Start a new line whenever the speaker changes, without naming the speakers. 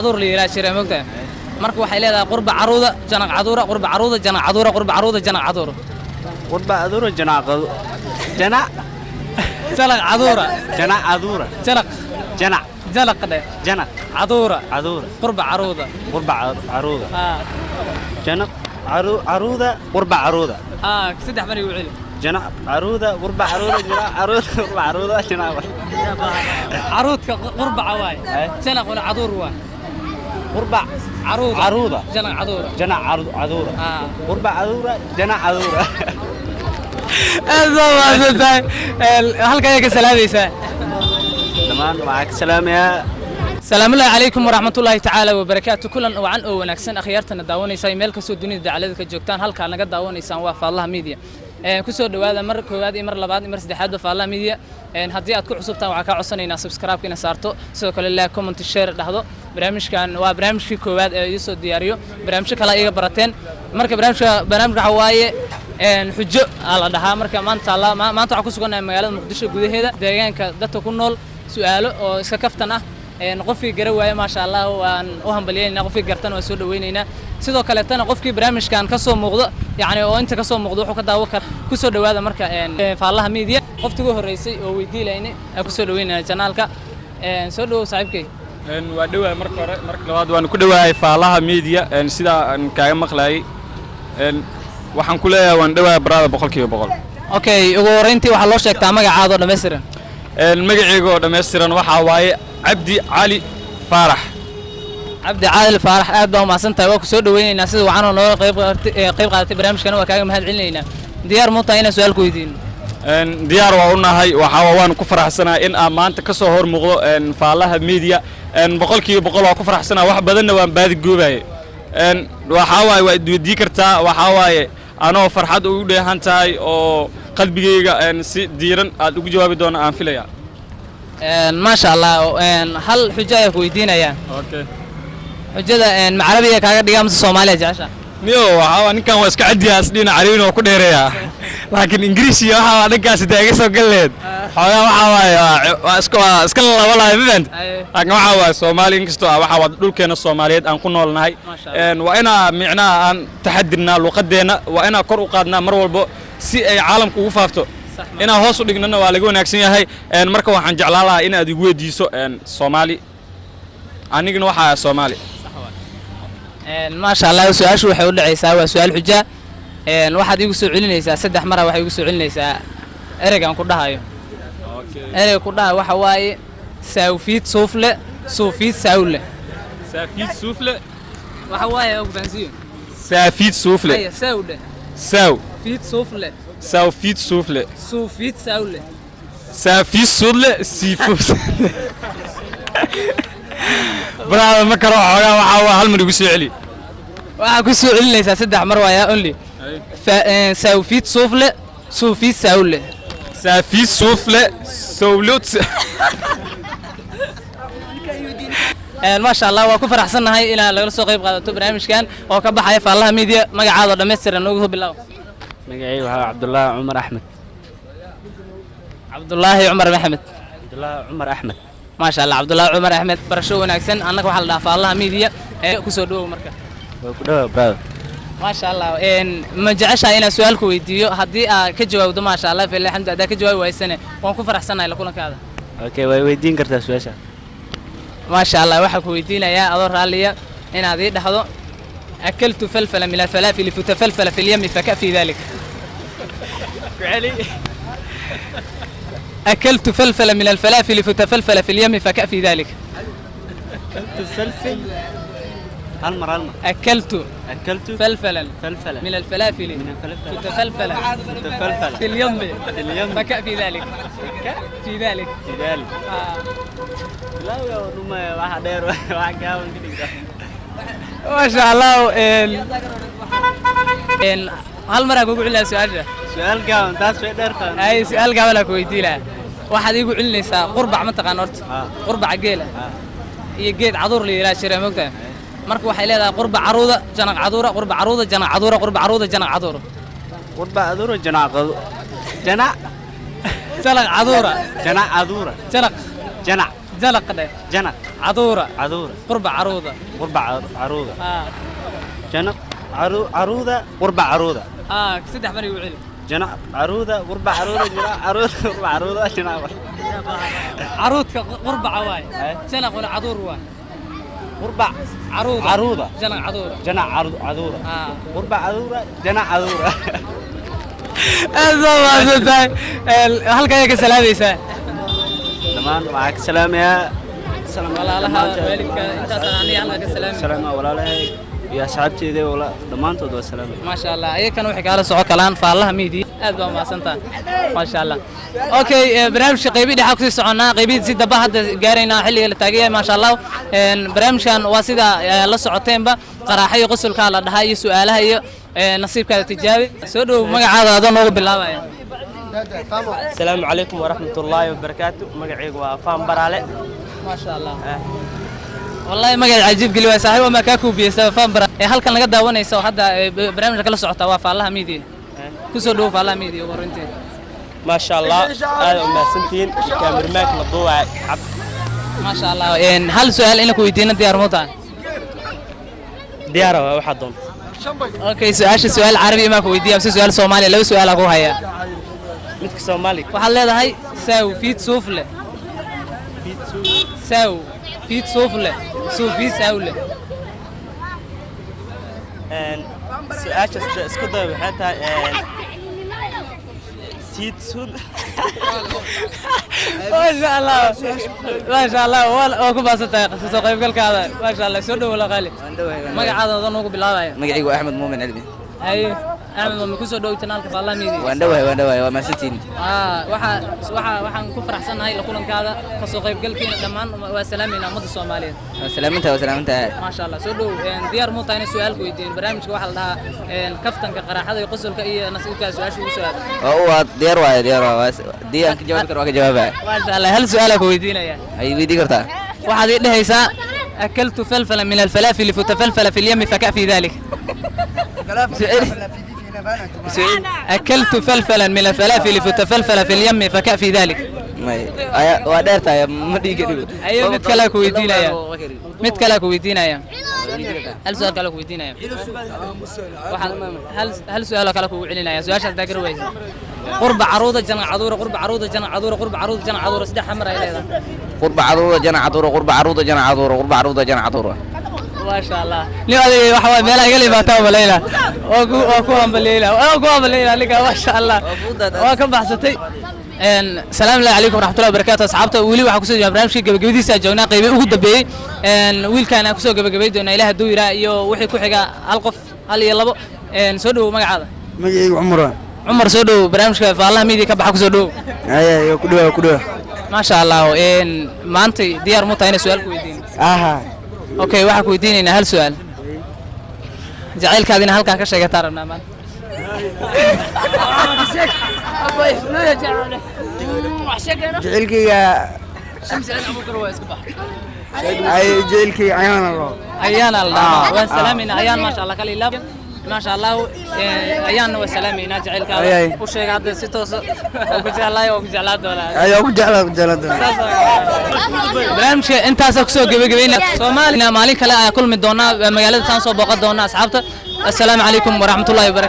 Caduur la yidhaha jira, mogtahay? Marka waxay leedahay qurba caruuda janaq caduura, qurba caruuda janaq caduura, qurba caruuda janaq caduura.
Qurba caduura janaq janac.
Janaq caduura.
Janac caduura.
Janaq.
Janac.
Janaq dheh.
Janaq.
Caduura.
Caduura.
Qurba caruuda.
Qurba caruuda.
Haa.
Janaq caruuda qurba caruuda.
Haa, saddex mar igu celi.
Janac caruuda qurba caruuda janac caruuda qurba caruuda janac.
Caruudka qurbaca waay, janaquna caduur waay.
Qurba
caruuda.
Caruuda.
Janaq caduura.
Janac caduura.
Haa.
Qurba caruura janac caduura.
Aad baa mahadsan tahay. Halka ayaa ka salaamaysaa?
Dhammaan waxaa ka salaamayaa.
Salaamullaahi calaykum waraxmatullaahi tacaala wabarakaatu. Kulan wacan oo wanaagsan, akhyaartana daawanaysa meel kastoo dunida dacalada ka joogtaan. Halkaa naga daawanaysaan waa Faallaha Media. Kusoo dhowaada mar koowaad iyo mar labaad iyo mar saddexaadba Faallaha Media. Haddii aad ku cusubtaan, waxaa kaa codsanaynaa subscribe ina saarto, sidoo kale like, comment, share dhahdo. Barnaamijkan waa barnaamijkii koowaad ee iisoo diyaariyo, barnaamijyo kale iga barateen. Marka barnaamijka waxaa waaye xujo aa la dhahaa. Marka maanta maanta waxaan ku sugannahay magaalada Muqdisho gudaheeda, deegaanka dadka ku nool, su'aalo oo iska kaftan ah. Qofkii gara waaye, maasha Allah, waan u hambalyeynaa. Qofkii gartana waan soo dhaweynaynaa. Sidoo kaleetana qofkii barnaamijkan ka soo muuqdo, yacni oo inta ka soo muuqdo, wuxuu ka daawo kara. Kusoo dhowaada marka Faallaha Media. Qoftii ugu horreysay oo weydii lahaynay aan kusoo dhaweynayna channelka. Soo dhawow, saaxiibkay.
Waa dhowahay marka hore. Marka labaad, waan ku dhowahay Faalaha Media. Sidaa aan kaaga maqlayay, waxaan ku leeyahay waan dhowahay, brother, 100%.
Okay, ugu horreyntii waxaa loo sheegtaa magacaada oo dhammaystiran.
Magacayga oo dhammaystiran waxaa waaye Cabdi Cali Faarax.
Cabdi Caadil Faarax, aad baa umahadsan tahay. Waa ku soo dhaweynaynaa sida wacan oo nooga qayb qaadatay barnaamijkana, waa kaaga mahad celinaynaa. Diyaar muu tahay inaan su-aal ku weydiino?
Diyaar waa u nahay. Waxaa waan ku faraxsanahay in aan maanta ka soo hor muuqdo Faalaha Media. 100% waa ku faraxsanahay. Wax badanna waan baadigoobaye. Waxaa waaye waa isweydii kartaa. Waxaa waaye anoo farxad ugu dheehan tahay oo qalbigayga si diiran aad ugu jawaabi doona aan filaya.
Maasha Allah. Hal xujo ayaa ku weydiinayaa.
Okay.
Xujada ma Carabiga kaaga dhigaa mise Soomaaliya jecesha?
Niyo, waxaa waa ninkan waa iska cadiyaa, isdhina Carabina waa ku dheereeyaa, laakiin Ingiriisiga waxaa waa dhankaasi dee iga soo galleed xoogaa. Waxaa waaye waa iska lalabalahay, ma fahant? Laakiin waxaa waaye Soomaali, inkastoo ah waxaa waa dhulkeena Soomaaliyeed aan ku noolnahay.
Maasha Allah.
Waa inaa micnaha aan taxadirnaa luqadeenna, waa inaa kor u qaadnaa mar walbo si ay caalamka ugu faafto. Inaan hoos u dhignana waa laga wanaagsan yahay. Marka waxaan jeclaan lahaa in aad igu weydiiso Soomaali, anigana waxaa Soomaali.
Maasha Allah. Su-aashu waxay u dhacaysaa, waa su-aal xuja. Waxaad igu soo celinaysaa saddex mara. Waxay igu soo celinaysaa ereygan ku dhahayo. Ereyga ku dhahayo waxa waaye saawfiid suufle, suufiid saawle.
Saafiid suufle.
Waxa waaye og fahansiiyo.
Saafiid suufle.
Haya, saawdhe.
Saaw.
Fiid suufle.
Saafiid suufle.
Suufiid saawle.
Saafiid suudle siifuus. Brother, ma karo xoogaa. Waxaa waa hal mar igu soo celi.
Waxaa ku soo celinaysaa saddex mar waaya only. Saawfiid suufle, suufiid saawle.
Saafiid suufle sawlot.
Maasha Allah, waa ku faraxsannahay inaad lagala soo qayb qaadato barnaamijkan oo ka baxaya Faallaha Media. Magacaada oo dhammaystiran noogu bilow.
Magacayga waxaa Cabdullaahi Cumar Axmed.
Cabdullaahi Cumar Maxamed.
Cabdullaahi Cumar Axmed.
Maasha Allah, Cabdullaahi Cumar Axmed, barasho wanaagsan. Annaga waxaa la dhahaa Faallaha Media ee kusoo dhawow marka.
Waa ku dhawaa, brother.
Maasha Allah. Ma jeceshahay inaan su-aal ku weydiiyo? Haddii aad ka jawaabdo, maasha Allah, filah alxamdu. Haddaad ka jawaabi waysane, waan ku faraxsanahay la kulankaada.
Okay, way weydiin kartaa su-aasha.
Maasha Allah. Waxaa ku weydiinayaa adoo raalliya inaad ii dhahdo: akaltu falfala min alfalaafili futafalfala fi lyami fakafi dalik. أكلت فلفلا من الفلافل فتفلفل في اليم فكأفي ذلك.
فلفل، hal mar, hal mar.
أكلت
أكلت
فلفلا
فلفلا
من الفلافل
من الفلافل
فتفلفل
تفلفل
في اليم
في اليم
فكأفي ذلك، في ذلك.
في ذلك.
آه.
لا يا ruma waxa dheer waxa gaaban ka dhigta.
ما شاء الله. Hal mar aan kugu celinayaa su-aasha.
Su-aal gaaban, taas way dheertaa.
Ay, su-aal gaaban aan ku weydii lahaa. Waxaad iigu celinaysaa qurbac, ma taqaan horta?
Ah.
Qurbaca geela
Ah.
iyo geed caduur la yidhaha jira, mogtahay? Marka waxay leedahay qurba caruuda janaq caduura, qurba caruuda janaq caduura, qurba caruuda janaq caduura.
Qurba aduro janac janac.
Janaq caduura.
Janac adura.
Janaq.
Janac.
Jalaq dheh.
Janaq.
Caduura.
Caduura.
Qurba caruuda.
Qurba caruuda.
Ah.
Janaq caruuda qurba caruuda.
Ah, saddex mar igu celi.
Janaq caruuda qurba caruuda janaq caruuda qurba caruuda janaq.
Caruudka qurbaca waay. Jalaquna caduur waay.
Qurba
caruuda.
Caruuda.
Janaq caduura.
Janaq caruuda.
Ah.
Qurba caruuda janaq caruura.
Aad baa mahadsan tahay. Halka ayaa ka salaamaysaa?
Dhammaan waxaa ka salaamayaa
walaalaha, waalidka, intaasaan aniga halka ka salaamay.
Salaama walaalahay iyo asxaabteyda, dhammaantood waa salaamay.
Maasha Allah, ayakana waxay kaala soco kalaan Faallaha Media. Aad baa mahadsan tahay, maasha Allah. Okay, barnaamijka qeybii dhexaa kusii soconnaa, qeybihii si daba hadda gaaraynaa xilliga la taagan yahay. Maasha Allah, barnaamijkan waa sida la socoteenba, qaraaxa iyo qosolkaa la dhahaa iyo su'aalaha iyo nasiibkaada tijaabi. Soo dhow, magacaada adoo noogu bilaabaya.
Asalaamu calaykum waraxmatullaahi wabarakaatu. Magacaygu waa Faan Baraale.
Maasha Allah, wallahi magac cajiib geli waay saaxiib, waa kaa kuubiyey faan bara. Ee halkan laga daawanaysa oo hadda barnaamijka kala socota waa Faallaha Media. Kusoo dhowo Faallaha Media ugu horreyntii.
Maasha Allah, aad u mahadsantihiin. Kaamirmaanka la duubaya cab.
Maasha Allah, hal su'aal in ku weydiina diyaar ma tahay?
Diyaara waa, waxaa doonta.
Okay, su-aasha su'aal carabi maa ku weydiiya mise su'aal Soomaaliya? Laba su'aal ku haya.
Midka Soomaaliga.
Waxaad leedahay saaw fiid suuf leh, saaw fiid suuf leh, suufiid saaw leh.
Su-aasha isku day waxay tahay siid sud.
Maasha Allah, maasha Allah, waa ku baasan tahay kasoo qaybgalkaada. Maasha Allah, soo dhowo qaali, magacaada adoo noogu bilaabaya.
Magacaygu waa Axmed Muumin Cilmi.
Haye Axmed, waa kusoo dhow channelka Faallaha Media.
Waan dhowahay, waan dhowahay, waa mahadsantihiin.
Waxa waxa waxaan ku faraxsanahay la kulankaada, kasoo qaybgalkiina. Dhammaan waa salaamayna ummadda Soomaaliyeed.
Waa salaamantahay, waa salaamantahay.
Maasha Allah, soo dhow. Diyaar muu tahay inay su'aal ku weydiin? Barnaamijka waxaa la dhahaa kaftanka, qaraaxada iyo qosolka iyo nasiibkaa su-aasha ugu soo aada.
Waa u waa diyaar waaye, diyaar waa haddii aan ka jawaabi karo waa ka jawaabaya.
Maasha Allah, hal su'aalaa ku weydiinaya.
Ay weydii kartaa.
Waxaad ii dhehaysaa أكلت فلفلا من الفلافل فتفلفل في اليم فكأفي ذلك. أكلت فلفلا من الفلافل فتفلفل في اليم فكأفي ذلك.
May aya waa dheer tahay, ma dhihi kari.
Ayo, mid kale ku weydiinaya, mid kale ku weydiinaya, hal su'aal kale ku weydiinaya. Waxaan hal su'aal oo kale kugu celinaya. Su'aashaas daa gar weysa: qurba caruuda jana caduura, qurba caruuda jana caduura, qurba caruuda jana caduura, saddex xamar ay leedahay.
Qurba caruura jana caduura, qurba caruuda jana caduura, qurba caruuda jana caduura.
Maasha Allah, nin odayga waxa waay meelaha igala imaataa malayna. Waa ku hambaleyna, waa ku hambaleyna ninka. Maasha Allah, waa ka baxsatay. Salaamu alayhi calaykum waraxmatullahi wabarakaatu. Asxaabta, weli waxaa kusoo jirnaa barnaamijkii gabagabadiisa joognaa, qaybay ugu dambeeyey. Wiilkaan aan kusoo gabagabay doonaa ilaah hadduu yiraa iyo wixii ku xiga hal qof, hal iyo labo. Soo dhowow, magacaada?
Magacaygu Cumar.
Cumar, soo dhowow barnaamijka Faallaha Media ka baxa, kusoo dhowow.
Aya, ku dhawa, ku dhawa.
Maasha Allah, maanta diyaar mu tahay inay su'aal ku weydiin?
Aha.
Okay, waxaan ku weydiinaynaa hal su'aal. Jacaylkaadina halkaan ka sheegataa rabnaa maanta.
Jacaylkayga ay jacaylkayga ayaana loo
Ayaana la dhahaa. Waan salaamaynaa Ayaan. Maasha Allah, kala ilaab. Maasha Allah, ayaanna waa salaamaynaa. Jacaylkaada u sheega hadda si toosa oo ku jeclaay oo ku jeclaa doonaa.
Ayaa ku jeclaa, ku jeclaa doonaa.
Barnaamijka intaasaa kusoo gebagabayna. Soomaalina maalin kale ayaa kulmi doonaa, magaalada saan soo booqan doonaa. Asxaabta, assalaamu calaykum waraxmatullahi wabarakaatu.